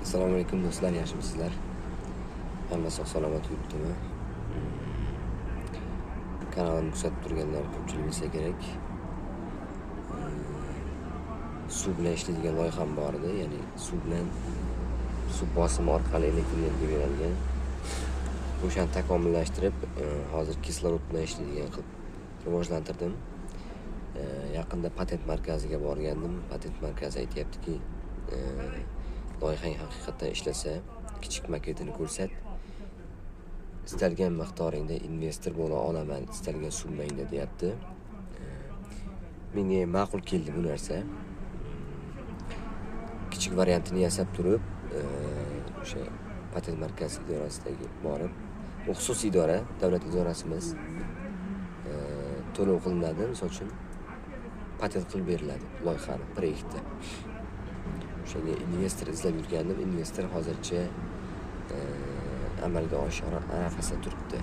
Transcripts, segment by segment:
Assalomu alaykum do'stlar, yaxshimisizlar? Hamma sog' salomat yuribdimi? Kanalimni kuzatib turganlar ko'pchilik bilsa kerak. Suv bilan ishlaydigan loyiham bor edi, ya'ni suv bilan suv bosimi orqali elektr energiya beradigan. O'shani takomillashtirib, hozir kislorod bilan ishlaydigan qilib rivojlantirdim. Yaqinda patent markaziga borgandim. Patent markazi aytyaptiki, loyihang haqiqatdan ishlasa, kichik maketini ko'rsat, istalgan miqdoringda investor bo'la olaman, istalgan summangda deyapti. Menga ma'qul keldi bu narsa. Kichik variantini yasab turib, o'sha patent markazi idorasidagi borib, u xususiy idora, davlat idorasi emas, to'lov qilinadi, misol uchun patent qilib beriladi loyihani, proyektni. O'shanga investor izlab yurgandim. Investor hozircha amalga oshish arafasida turibdi.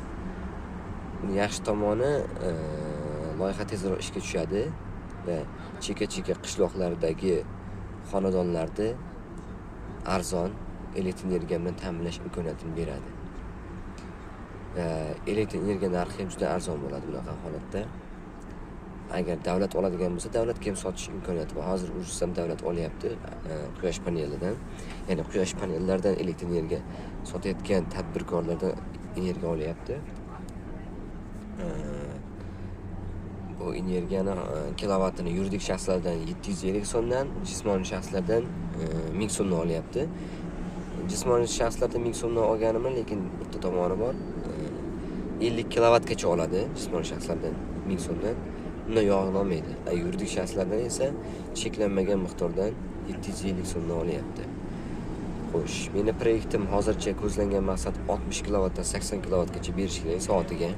Uni yaxshi tomoni, loyiha tezroq ishga tushadi va chekka-chekka qishloqlardagi xonadonlarda arzon elektr energiya bilan ta'minlash imkoniyatini beradi. Va elektr energiya narxi ham juda arzon bo'ladi bunaqa holatda. Agar davlat oladigan bo'lsa, davlatga ham sotish imkoniyati bor. Hozir urishsam davlat olyapti, quyosh panelidan, ya'ni quyosh panellaridan elektr energiya sotayotgan tadbirkorlardan energiya olyapti. Bu energiyani kilovatini yuridik shaxslardan 750 so'mdan, jismoniy shaxslardan 1000 so'mdan olyapti. Jismoniy shaxslardan 1000 so'mdan olganimi, lekin bitta tomoni bor. 50 kilovatgacha oladi jismoniy shaxslardan 1000 so'mdan. Undan yog'ini olmaydi. Yuridik shaxslardan esa cheklanmagan miqdordan 750 so'mdan olyapti. Xo'sh, meni proyektim hozircha ko'zlangan maqsad 60 kilovatdan 80 kilovatgacha berish kerak soatiga.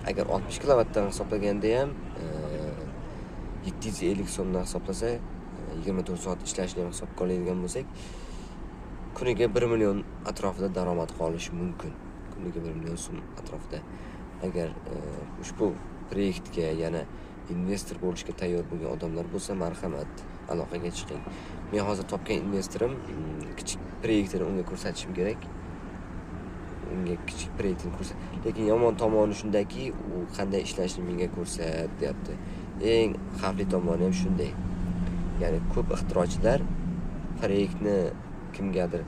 Agar 60 kilovatdan hisoblaganda ham 750 so'mdan hisoblasa, 24 soat ishlashni ham hisobga oladigan bo'lsak, kuniga 1 million atrofida daromad qolishi mumkin. Kuniga 1 million so'm atrofida. Agar ushbu proyektga yana investor bo'lishga tayyor bo'lgan odamlar bo'lsa, marhamat, aloqaga chiqing. Men hozir topgan investorim kichik proyektini unga ko'rsatishim kerak. Unga kichik proyektini ko'rsat. Lekin yomon tomoni shundaki, u qanday ishlashini menga ko'rsat deyapti. Eng xavfli tomoni ham shunday. Ya'ni ko'p ixtirochilar proyektni kimgadir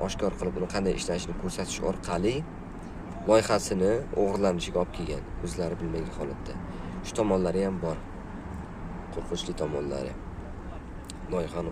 oshkor qilib, uni qanday ishlashini ko'rsatish orqali loyihasini o'g'irlanishiga olib kelgan, o'zlari bilmagan holatda. Shu tomonlari ham bor. Qo'rqinchli tomonlari. Loyihani